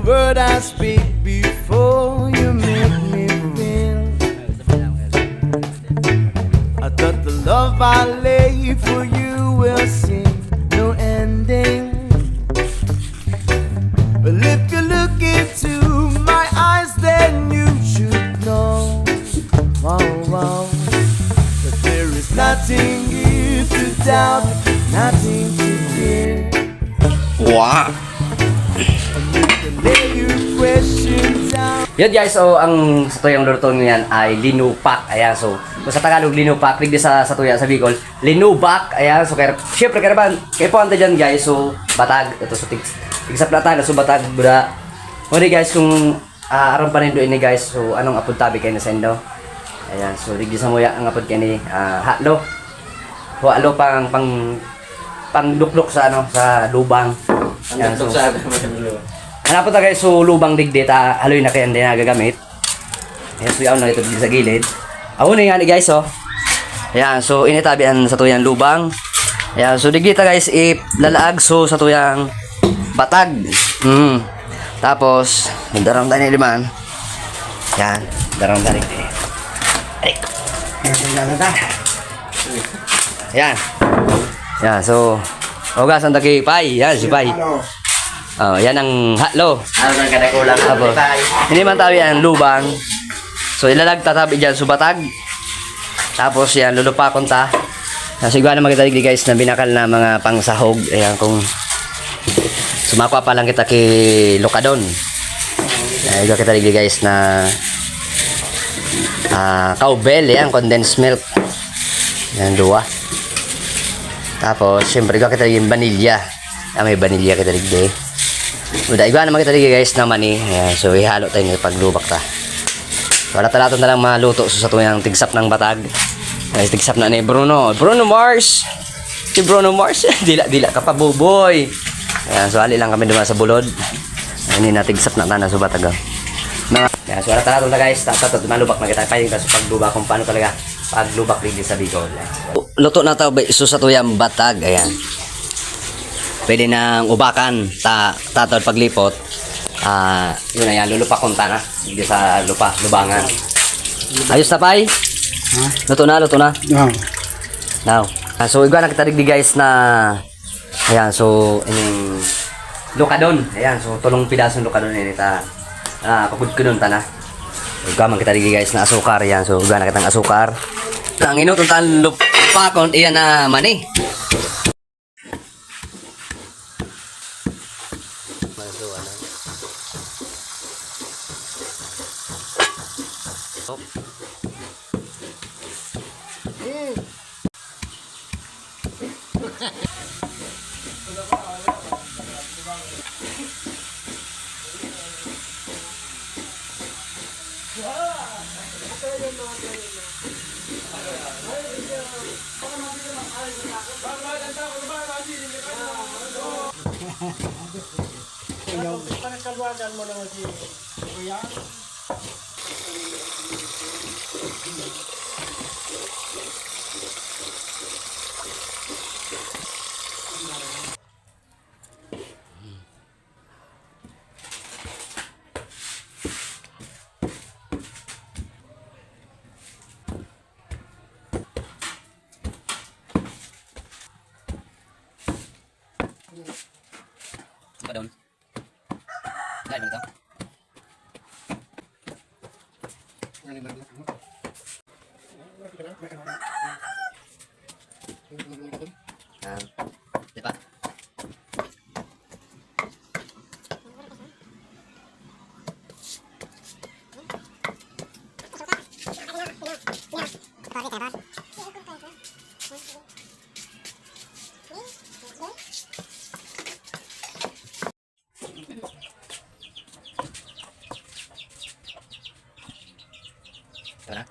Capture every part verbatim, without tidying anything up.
Word I speak before you make me feel. I thought the love I lay for you will see no ending. Well, if you look into my eyes, then you should know. Wow, wow. That there is nothing here to doubt, nothing to fear. Wow! Lay your questions down. Yan guys, so ang satuyang luluto niyan ay linupak. Ayan, so kung sa Tagalog linupak, digdi sa satuya sa Bicol, linubak. Ayan, so kaya, syempre kaya naman, kaya po anta dyan guys, so batag. Ito so tig, tigsap na tayo, so batag, buda. Muna guys, kung ah, aram pa nindo ini guys, so anong apod tabi kayo na sendo? Ayan, so digdi sa muya ang apod kayo ni ah, hatlo. Hatlo pang, pang, pang duklok sa ano, sa lubang. Ayan, so, Sa ano mo yung Hanapon ta guys, so lubang digdi ta haloy na kaya hindi nagagamit. Ayan, so yaon lang ito dito sa gilid. Ako na yan guys, oh. Ayan, so initabi ang satuyang lubang. Ayan, so digdi ta guys, ilalaag so satuyang batag. Mm. Tapos, magdarang tayo ni Liman. Yan, darang tayo ni. Ay. Yan. Yan, so, hugasan ta kay Pay. Yan, si Pay. Oh, yan ang hatlo. Ano nang kadakulang Tapos, tayo? Hindi man tabi ang lubang. So, ilalag ta tabi dyan, so batag. Tapos, yan, lulupakon ta. Nasa igwa naman kita digdi guys na binakal na mga pangsahog. Ayan, kung sumakwa pa lang kita kay Lukadon. Ay, igwa kita digdi guys na ah, cowbell, yan, condensed milk. Yan, duwa. Tapos, syempre, igwa kita yung vanilya. Ah, may vanilya kita digdi. Uda, igwa naman kita digdi guys na mani. Ayan, so ihalo tayo ni paglubak ta. Wala talato na lang maluto so sa tuyang tigsap ng batag. Ay, tigsap na ni Bruno. Bruno Mars! Si Bruno Mars! Dila-dila ka pa, buboy! Ayan, so hali lang kami duman sa bulod. Ayan, natigsap na tana sa batag. Oh. Mga, ayan, so wala talato na guys. Tapos ito, malubak na kita. Pwede kita sa paglubak kung paano talaga paglubak digdi sa Bicol. Luto na to, so sa tuyang batag. Ayan. Pwede nang ubakan, ta tatawad paglipot. Ah, yun na yan, lulupakon ta na. Hindi sa lupa, lubangan. Ayos na, Pay? Luto na, luto na. Ah, Now, ah, so igwa na kita digdi guys na, ayan, so ining lukadon. Ayan, so tulong pidasong lukadon ini ta. Ah, pagkudkudon ta na. Igwa man kita digdi guys na asukar, ayan, so igwa na kitang asukar. Ang inuton tan lupakon, iyan na mani. Pagkaluwagan mo naman si Kuya. Ano ba doon? Dahil mo ito? Ah, di ba? Tara.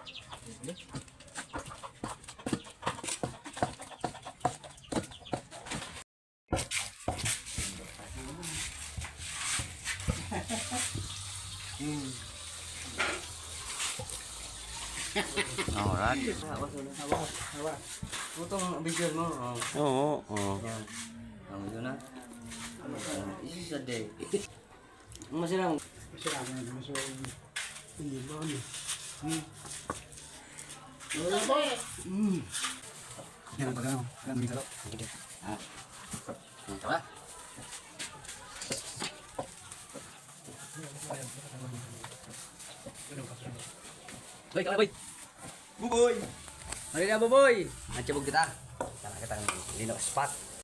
Alright. Hawa, hawa, hawa. Putong ang video mo. Oh. Oo, oo. Yan. Ang yun na. This is a day. Masiram. Masarap na naman sa hindi ba ano? Ano ba? Mm. Yan ang pagkano. Yan ang sarap. Ah. Yan ka ba? Boy, kami boy. Buboy! Ano na, Buboy? Ang tiyabog kita. Sana kita ng lino spot.